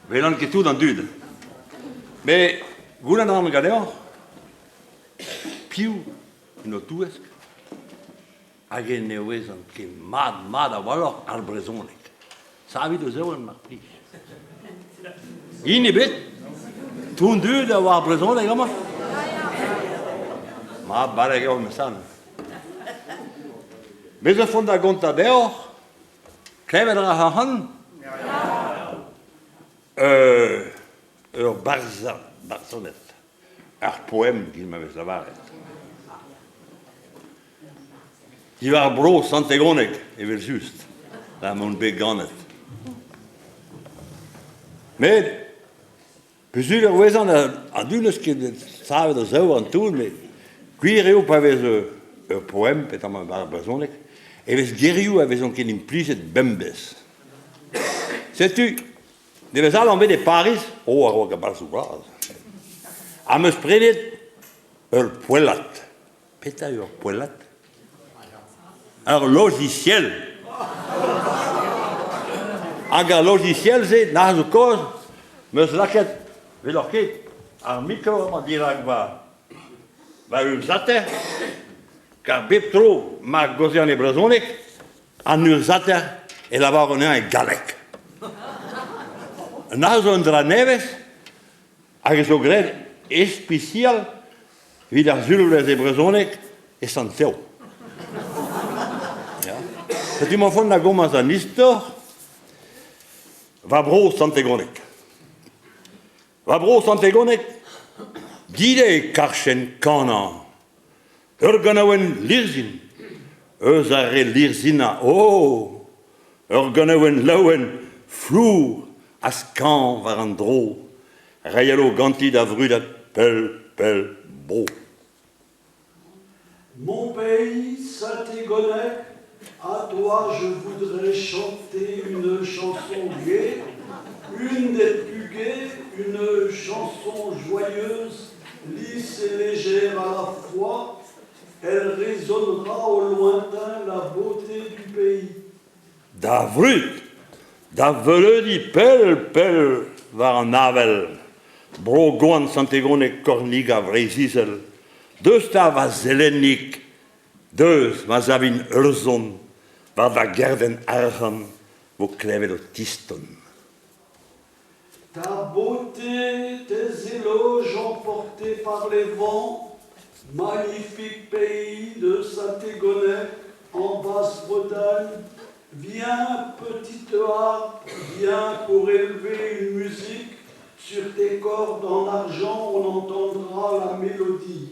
Welan ket tout an dud. Met goulenn a ran ganeoc'h, piv en ho touesk hag e ne ouezan ket mat mat a-walc'h ar brezhoneg? Savit ho zaouarn mar plij. Hini ebet? Tout an dud a oar brezhoneg amañ? Mat, barrek eo ma san. Me zo font da gontañ deoc'h Klevet a ra ac'hann? Ur barzh barzhoned, ur poem 'giz ma vez lavaret. Diwar bro Sant-Egoneg evel-just, da m'on bet ganet. Met Peuzul ur wezh an dud n'eus ket savet o zaouarn tout, met gwir eo pa vez ur poem, petamant war ar brezhoneg, e vez gerioù a vezont ket implijet bemdez. Setu, nevez all on bet e Pariz, oh a-raok ar barzhoù bras, am eus prenet ur poellad. Petra eo ur poellad? Ur lojisiel. Hag ar lojisiel-se, na zo kaoz, 'm eus lakaet, 'weloc'h ket, ar mikro amañ dirak va va urzhiataer, kar bep tro ma gaozean e brezhoneg, an urzhiataer e lavar anezhañ e galleg. Na zo un dra nevez hag a zo graet ispisial Evit ar sulvezh e brezhoneg e Sant-Tev. Ya. Setu ma font da gomañs an istor Va bro Sant-Egoneg. Va bro Sant-Egoneg, dit eo e karchen kanañ ur ganaouenn lirzhin eus ar re lirzhinañ. Oh! Ur ganaouenn laouen, flour ha skañv war an dro, Ra yelo ganti da vrudañ pell, pell bro. Mon pays, Saint-Égonec, à toi je voudrais chanter une chanson gaie, une des plus gaies, une chanson joyeuse, lisse et légère à la fois, elle résonnera au lointain la beauté du pays. Da vrud, da veuleudi pell pell war an avel, bro goant Sant-Egoneg kornigañ Breizh-Izel, deus 'ta va zelennig, deus ma savin ur son war va gerdenn arc'hant 'vo klevet o tiston. Ta beauté, tes éloges emportés par les vents, magnifique pays de Saint-Égonec en Basse-Bretagne, viens, petite harpe, viens pour élever une musique, sur tes cordes en argent on entendra la mélodie.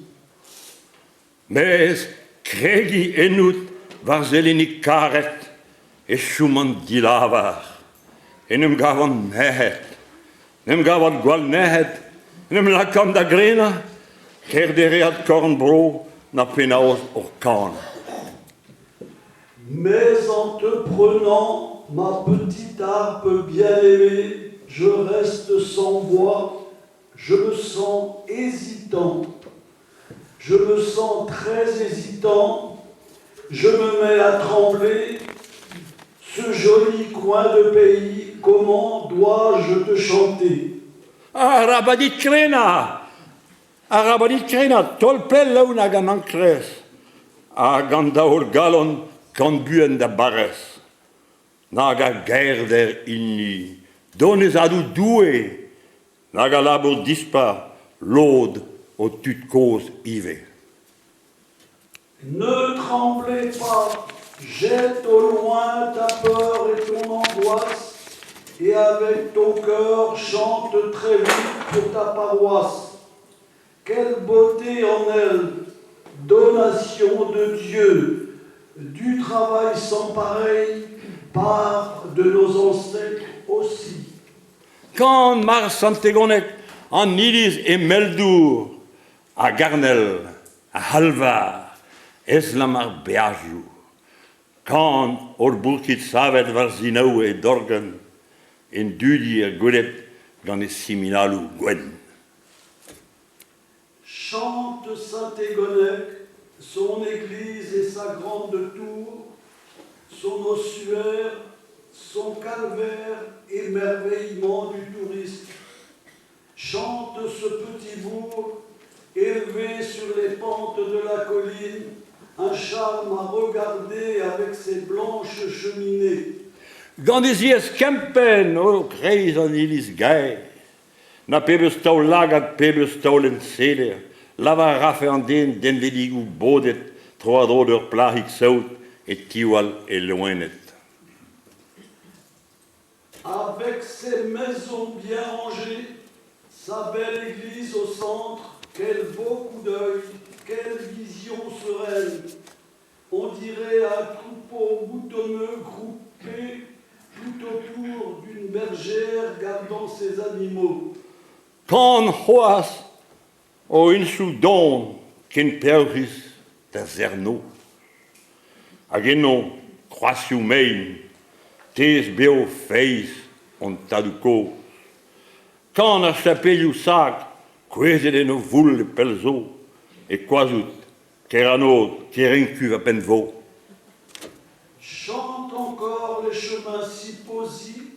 Mez kregiñ ennout war zelennig karet e choman dilavar. En em gavan nec'het, en em gavan gwall nec'het, en em lakaan da grenañ, ker dereat korn-bro na penaos hor kanañ. Mais en te prenant, ma petite harpe bien-aimée, je reste sans voix, je me sens hésitant. Je me sens très hésitant, je me mets à trembler. Ce joli coin de pays, comment dois-je te chanter? Arabat dit krenañ! Arabat dit krenañ, taol pell leun hag an enkrez, hag an daol galon kant buan da barrez. Nag a gaerder hini, donezadoù Doue, nag a labour dispar lod ho tud-kozh ivez. Ne tremblez pas, jette au loin ta peur et ton angoisse, et avec ton cœur chante très vite pour ta paroisse. Quelle beauté en elle, donation de Dieu, du travail sans pareil, part de nos ancêtres aussi. Kan Marzh Sant-Egoneg, an iliz e Meldour, ha Garnel, ar c'halvar, estlamm ar beajoù. Kan hor bourkid savet war zinaou e dorgenn, en dudi er gwelet gant e siminaloù gwenn. Chante Saint-Égonec, son église et sa grande tour, son ossuaire, son calvaire, émerveillement du touriste. Chante ce petit bourg, élevé sur les pentes de la colline, un charme à regarder avec ses blanches cheminées. Gant e ziez kempenn o kreiz an iliz gaer. Na pebezh taol-lagad, pebezh taolenn seder! Lavar a rafe an den denvedigoù bodet tro-war-dro d'ur plac'hig saout é tiwall e loened. Avec ses maisons bien rangées, sa belle église au centre, quel beau coup d'œil, quelle vision sereine! On dirait un troupeau moutonneux groupé tout autour d'une bergère gardant ses animaux. Kan c'hoazh o henchoù don ken peoc'hus da serr-noz. Hag eno kroazioù mein, tez bev feiz hon tadoù-kozh. Kan ar chapelioù sakr kouezhet en o voul e pell zo, e Koazout, Keranod, Kerenku ha Penvo. Chante encore les chemins si,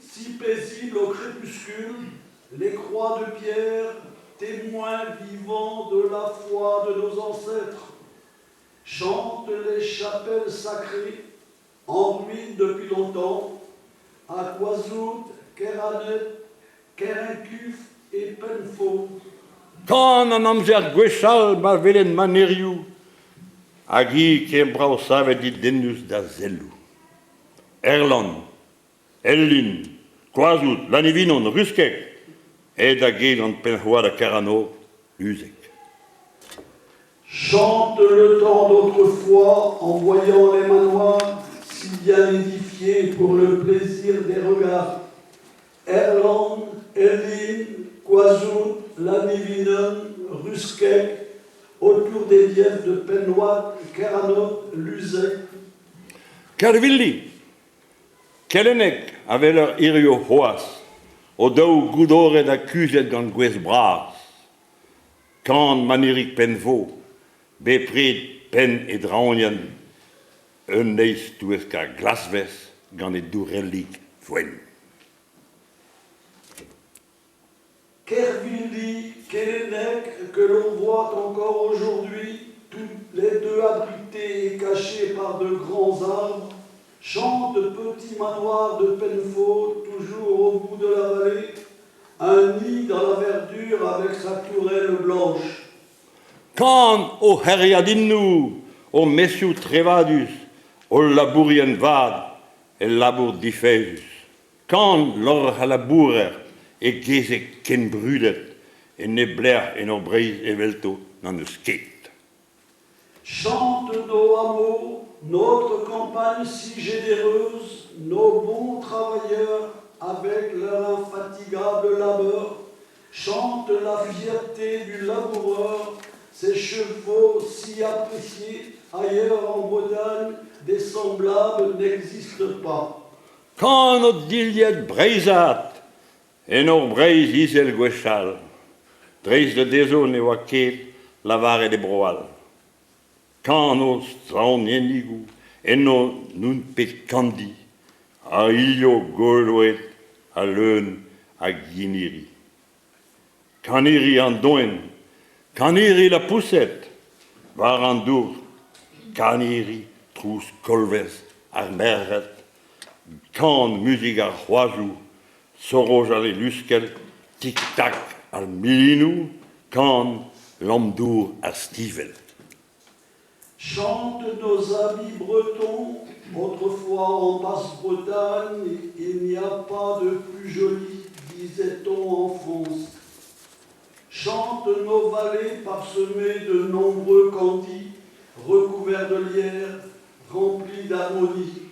si paisibles au crépuscule, les croix de pierre, témoins vivants de la foi de nos ancêtres. Chante les chapelles sacrées, en ruine depuis longtemps, à Koazout, Keranet, Kerincuf et Penfo. Kan an amzer gwechall ma welen manerioù hag hi ken brav savet dedennus da selloù. Erlann, Ellin, Koazout, Lannevinon, Ruskeg, aet da get gant Penc'hoad ha Karanog, Luzeg. Chante le temps d'autrefois en voyant les manoirs si bien édifiés pour le plaisir des regards. Erlann, Ellin, Koazout, Lannevinon, Ruskeg, autour des biefs de Penhoat, Keranod, Luzeg. Kervilli, Kelennek a weler hiziv c'hoazh, o-daou goudoret ha kuzhet gant gwez bras. Kan Manerig Penvo, bepred penn e draoñienn, un neizh touesk ar glasvez gant e dourellig wenn. Kervilli, Kelennek, que l'on voit encore aujourd'hui, tous les deux abrités et cachés par de grands arbres, chantent petit manoir de Penfo, toujours au bout de la vallée, un nid dans la verdure avec sa tourelle blanche. Kan o c'hêriadennoù, o maezioù trevadus, o labourien vat, el labour difaezhus. Kan lorc'h al labourer e gezeg ken brudet e nep lec'h en hor Breizh evelto n'en eus ket. Chante nos hameaux, notre campagne si généreuse, nos bons travailleurs avec leur infatigable labeur, chante la fierté du laboureur, ses chevaux si appréciés ailleurs en Bretagne, des semblables n'existent pas. Kan o dilhad breizhat en hor Breizh izel gwechall, dreist da dezho ne oa ket lavaret e bro all. Kan o straoñennigoù enno n'on pet kandi, a ilio goloet ha leun a giniri. Kaniri an doenn, kaniri lapoused, war an dour, kaniri trouz kolvez ar merc'hed, kan muzik ar c'hoajoù, sorojal e luskell, tik-tak ar milinoù, kan lamm-dour ar stivell. Chante nos amis bretons, autrefois en Basse-Bretagne, il n'y a pas de plus joli, disait-on en France. Chante nos vallées parsemées de nombreux candis, recouverts de lierre, remplis d'harmonie.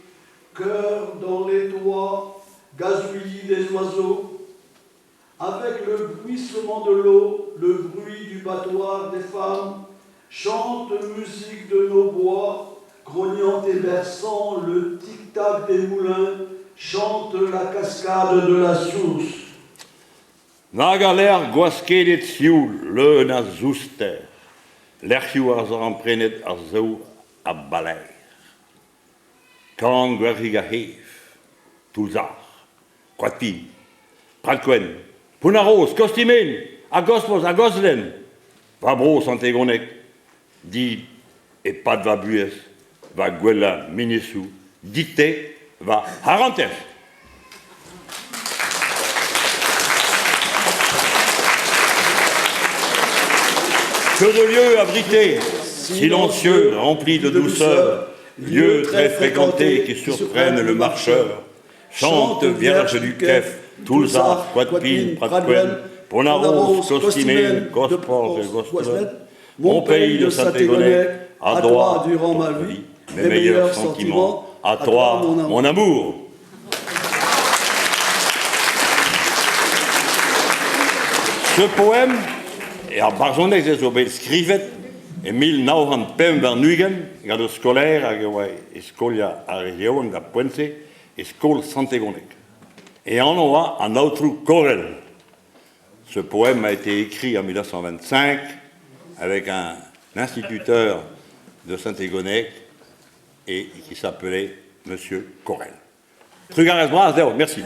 Cœur dans les toits, gazouillis des oiseaux, avec le bruissement de l'eau, le bruit du battoir des femmes, chante musique de nos bois, grognant et berçant le tic-tac des moulins, chante la cascade de la source. Nag a lec'h gwaskedet sioul, leun a zouster, lec'hioù ar zarempredet ar saour a balaer. Kan gwerc'hig ar c'hef, Toulzar, Koadpin, Pradkwenn, Pounaroz, Kostimen, ha Gospoz, ha Goslen, va bro Sant-Egoneg, dit e-pad va buhez, va gwellañ menezioù, dit-te va c'harantez. Que de lieux abrités, silencieux, remplis de douceur, lieux très fréquentés qui surprennent le marcheur. Chante, Vierge du Kef, Toulzar, Coatpin, Pratquen, Ponaros, Costimène, Gosport et Gostelin, mon pays de Saint-Égonec, à toi, durant ma vie, mes meilleurs sentiments, à toi, mon amour. Ce poème, e ar barzhoneg se zo bet skrivet e 1925 gant ur skolaer hag e oa e skoliañ ar re yaouank da poent-se e skol Sant-Egoneg. E anv oa an Aotrou Corel. Ce poème a été écrit en 1925 avec un instituteur de Saint-Égonec et qui s'appelait Monsieur Corel. Trugarez bras deoc'h, merci.